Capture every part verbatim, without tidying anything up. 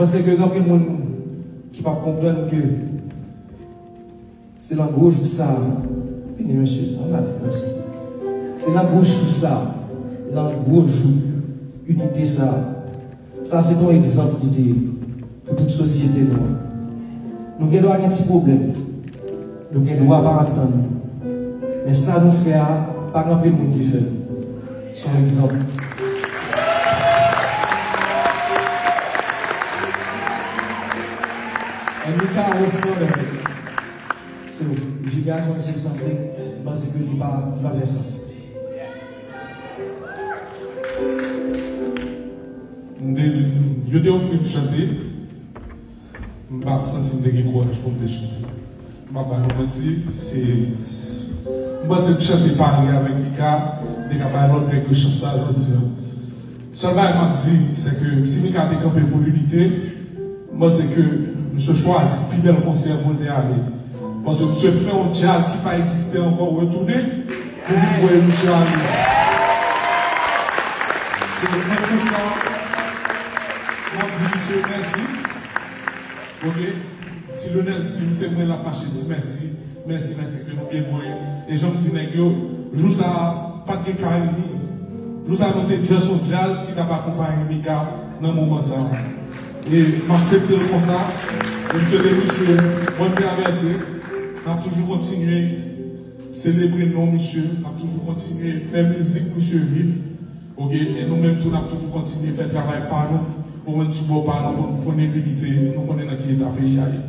Paske gen anpil moun ki p ap konprann ke se nan gwo jou sa a, vini mesye, ann ale, mèsi. Se nan gwo jou sa a, nan gwo jou inite sa a, sa se yon egzanp li te ye pou tout sosyete nou an. Nou gen dwa gen ti pwoblèm, nou gen dwa pa antann, men sa nou fè a, pa gen anpil moun ki fè l. Se yon egzanp. And Mika was one of it. So, if you guys want to say something, m panse ke li pa, li pa fè sans. M te di, yo te ofri m chante, m pa t santi m te gen kouraj pou m te chante. M pa ba nou manti, se, m panse m chante pare avèk Mika, m te ka bay lòt nèg yo chans sa jodi a. Sèl bagay m ap di, se ke si Mika te kanpe pou linite, m panse ke misye chwazi pi bèl konsè pou l te ale. Paske misye fè yon djaz ki pa egziste ankò retounen pou vin voye misye ale. Se nan sans sa, m ap di misye mèsi. Ok? Ti Lionel di m se mwen l ap mache di mèsi, mèsi, mèsi ke nou byen voye. E jan m di nèg yo, jou sa a, pa t gen Carimi. Jou sa a, nou te just yon djaz ki t ap akonpaye Mika nan moman sa a. E m aksepte l konsa. E m swete misye bòn travèse. N ap toujou kontinye selebre non misye. N ap toujou kontinye fè mizik misye viv. Ok, e nou menm tou, n ap toujou kontinye fè travay pa nou, pou mwen sou bò pa nou, pou nou konnen linite, nou konnen nan ki eta peyi a ye.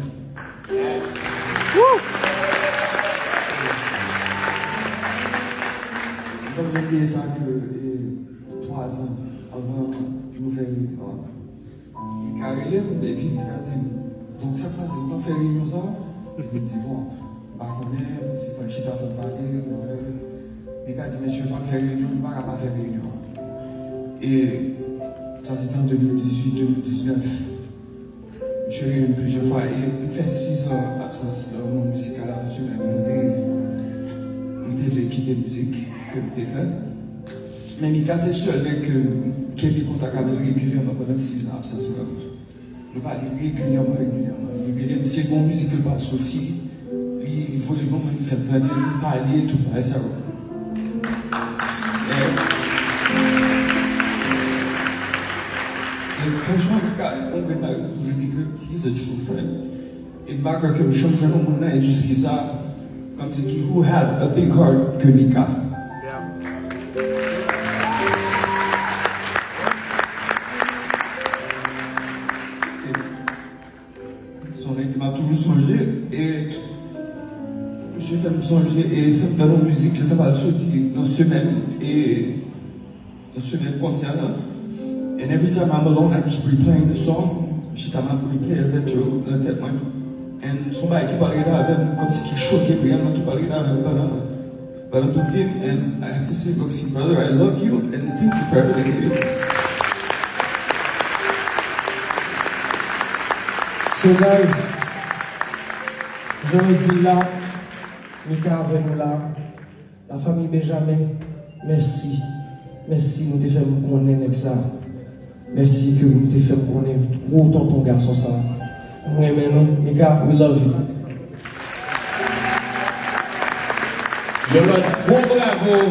M p ap janm bliye sa ke, e, twa zan avan nou fè reyinyon an, Mika rele m, epi Mika di m, "Donk, sa k pase, nou p ap fè reyinyon sa a?" Epi m di, "Bon, m pa konnen, se fò n chita, fò n pale, whatever." Mika di, "Mesye, fò n fè reyinyon, nou pa ka pa fè reyinyon an." E sa se te an de mil dizuit, de mil diznèf. Misye rele m plizyè fwa, e m fè sis an absans nan mond mizikal la, paske menm mwen te, mwen te vle kite mizik ke m te fè. Men Mika se sèl nèg ke m kenbe kontak avè l regilyèman pandan sis an absans mwen. Nou pale regilyèman, regilyèman. Li rele m, si gon mizik ke l pral soti, li, li voye l ban mwen, li fè m tande, li pale, tout bagay sa yo. E, e franchman, Mika, yon grenn bagay pou di ke he's a true friend. E m pa kwè ke m janm jwenn yon moun nan endistri sa, kòmsi ki who had a big heart ke Mika. Se yon nèg ke m ap toujou sonje, e misye fè m sonje, e fè m tande yon mizik, lè sa pral soti nan semèn, e nan semèn konsè a. And every time I'm alone, I keep replaying the song. M chita, m ap replay avèk yo nan tèt mwen. And se yon bagay ki pral rete avè m, kòmsi ki choke m reyèlman, ki pral rete avè m pandan, pandan tout vi m. And I have to say, Roxy, brother, I love you, and thank you for everything you do. So, guys, jan yo di la, Mika avè nou la. Lafanmi Benjamin, mèsi. Mèsi, nou te fè m konnen nèg sa. Mèsi ke nou te fè m konnen gwo tonton gason sa. M renmen nou. Mika, we love you. Yon lòt gwo bravo